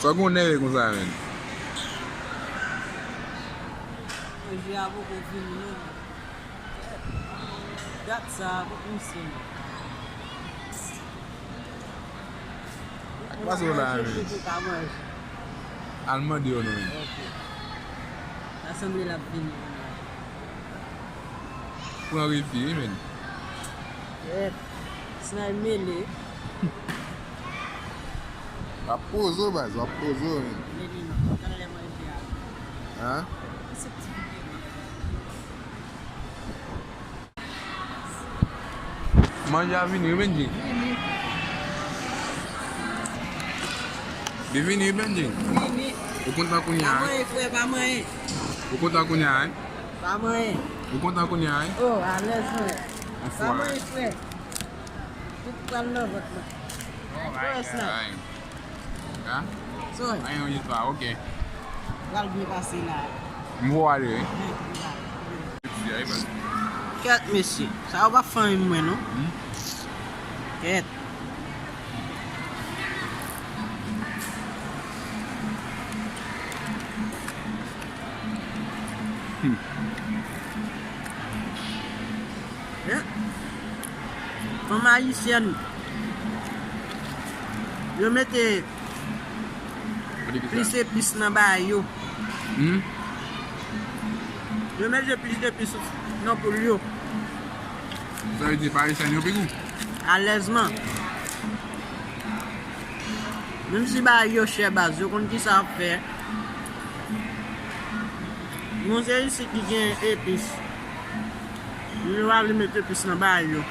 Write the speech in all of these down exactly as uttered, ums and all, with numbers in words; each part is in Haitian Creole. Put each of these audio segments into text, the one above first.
Fòk ou nève konsa, menn. Manje a poko fini, non. Dat sa a, kot misye, non. Ak pase w la, menn. Al mande yo, non, menn. Ok. Sa sanble l ap vini, menn. Pran refi, wi, menn. Yep. Snay mele. W ap poze w, baz, w ap poze w, menn. Mele non, talè manje a. Hein? Reseptivite, menn. Manje a vini, wi, Bendji. Vini. Li vini, wi, Bendji. Vini. Ou kontan kounye a, wi? Pa manyen, frè, pa manyen. Ou kontan kounye a, wi? Pa manyen. Ou kontan kounye a, wi? Oh, alèz, frè. Pa manyen, frè. Tout pral nan vant mwen. Alright, alright. Hein? Sorry. Anyen, yon istwa, ok. Pral byen pase la. M vo ale, wi. Kèt, mesye. Sa yo pa fanmi mwen, non. Hmm? Kèt. Hmm. Fanm ayisyèn, yo mete plis epis nan bagay yo. Hmm? Yo mete plis epis nan poul yo. Sa vle di pa ayisyèn yo pi gou? Alèzman. Menm si bagay yo chè baz, yo konn kisa y ap fè. Gon seri isit ki gen epis. Yo pa vle met epis nan bagay yo.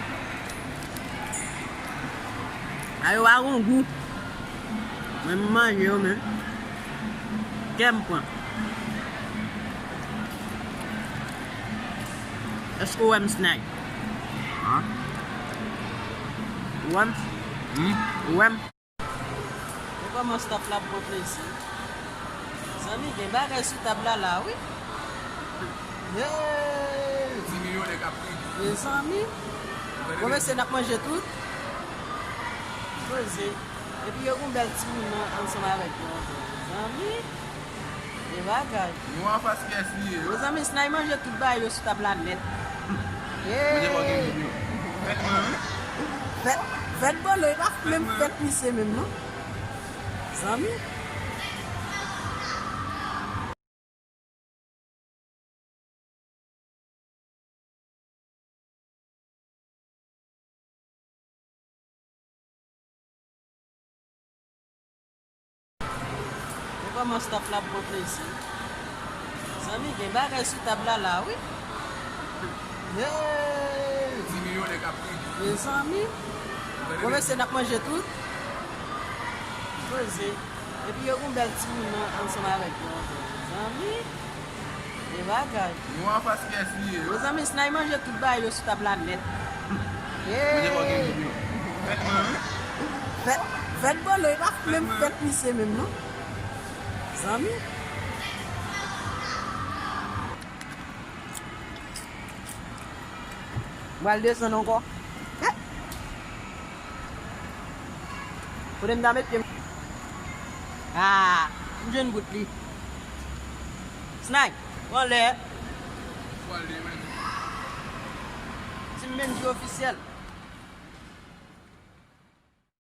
Bagay yo pa gon gou. Men m manje yo, men kè m pran. Èske w wè m, Snay? Hein? Ou wè m? Hmm? Ou wè m? Men kòman staff la ap pran plezi. Zanmi, gen bagay sou tab la la, wi. Hey! Ti milyonè k ap ri. Mezanmi. Bon, mesye, n ap manje tout. Poze. Epi yo gon bèl timoun nan ansanm avèk yo ankò. Zanmi. E bagay. Nou anfas pyès li ye. Mezanmi, Snay manje tout bagay yo sou tab la nèt. Manje pa gen moun yo. Fèt mwen, wi. Fèt, fèt bolo, e pa menm fèt misye menm, non. Zanmi. Men kòman staff la ap pran plezi. Zanmi, gen bagay sou tab la la, wi. Hey! Ti milyonè k ap ri. Mezanmi. Bon, mesye, n ap manje tout. Poze. Epi yo gon bèl timoun nan ansanm avèk yo ankò. Zanmi. E bagay. Nou anfas pyès li ye. Mezanmi, Snay manje tout bagay yo sou tab la nèt. Manje pa gen moun yo. Fèt mwen, wi. Fèt, fèt bolo, e pa menm fèt misye menm, non. Zanmi. M pral desann ankò. Kote m ta met pye m? Ah, m jwenn bout li. Snay, ou anlè. Ou anlè, men. Team Bendji ofisyèl.